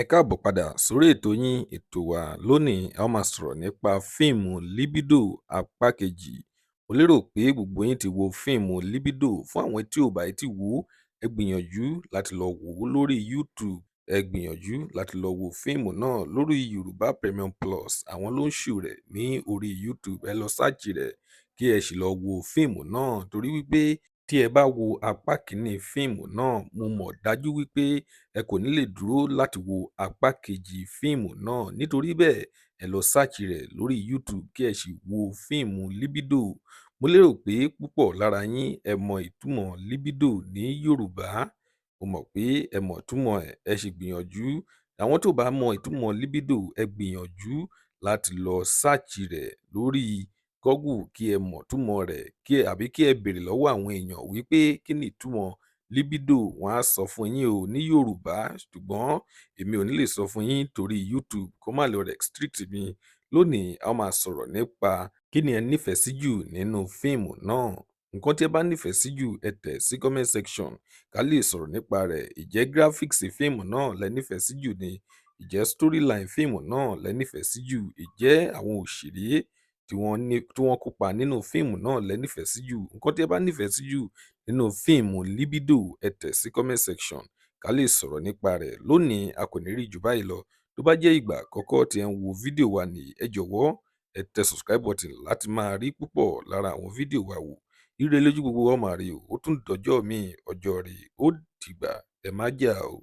Ẹ káàbọ̀ padà sórí ètò yín, ètò wa. Lónìí, a ó máa sọ̀rọ̀ nípa fíìmù Libido apá kejì. Mo lérò pé gbogbo yín ti wo fíìmù Libido. Fún àwọn tí ò bá tí wò ó, ẹ gbìyànjú láti lọ wò ó lórí YouTube. Ẹ gbìyànjú láti lọ wo fíìmù náà lórí Yorùbá Premium Plus. Àwọn ló ń show rẹ̀ ní orí YouTube. Ẹ lọ search rẹ̀ kí ẹ sì lọ wo fíìmù náà, torí wípé tí ẹ bá wo apá kìíní fíìmù náà, mo mọ̀ dájú wípé ẹ kò ní lè dúró láti wo apá kejì fíìmù náà. Nítorí bẹ́ẹ̀, ẹ lọ search rẹ̀ lórí YouTube kí ẹ sì wo fíìmù Libido. Mo lérò pé púpọ̀ lára yín, ẹ mọ ìtumọ̀ libido ní Yorùbá. Mo mọ̀ pé ẹ mọ̀ ìtumọ̀ ẹ̀. Ẹ sì gbìyànjú. Àwọn tó bá mọ ìtumọ̀ libido, ẹ gbìyànjú láti lọ search rẹ̀ lórí Google kí ẹ mọ̀ ìtumọ̀ rẹ̀, kí ẹ àbí kí ẹ béèrè lọ́wọ́ àwọn èèyàn wípé kí ni ìtumọ̀ libido. Wọ́n á sọ fún yín o ní Yorùbá, ṣùgbọ́n èmi ò ní lè sọ fún yín torí YouTube kó má lọ restrict mi. Lónìí, a ó máa sọ̀rọ̀ nípa kí ni ẹ nífẹ̀ẹ́ sí jù nínú fíìmù náà. Nǹkan tí ẹ bá nífẹ̀ẹ́ sí jù, ẹ tẹ̀ sí comment section ká lè sọ̀rọ̀ nípa rẹ̀. Ìjẹ́ graphics fíìmù náà lẹ nífẹ̀ẹ́ sí jù ni? Ìjẹ́ storyline fíìmù náà lẹ nífẹ̀ẹ́ sí jù? Ìjẹ́ àwọn òṣèré tí wọ́n ní tí wọ́n kópa nínú fíìmù náà lẹ nífẹ̀ẹ́ sí jù? Nǹkan tí ẹ bá nífẹ̀ẹ́ sí jù nínú fíìmù Libido, ẹ tẹ̀ sí comment section ká lè sọ̀rọ̀ nípa rẹ̀. Lónìí, a kò ní rí jù báyìí lọ. Tó bá jẹ́ ìgbà àkọ́kọ́ tí ẹ ń wo fídíò wa nìyí, ẹ jọ̀wọ́, ẹ tẹ subscribe button láti máa rí púpọ̀ lára àwọn fídíò wa wò. Ire lójú gbogbo wa máa rí o. Ó tún dọjọ́ míì, ọjọ́ rí. Ó dìgbà, ẹ má jà o.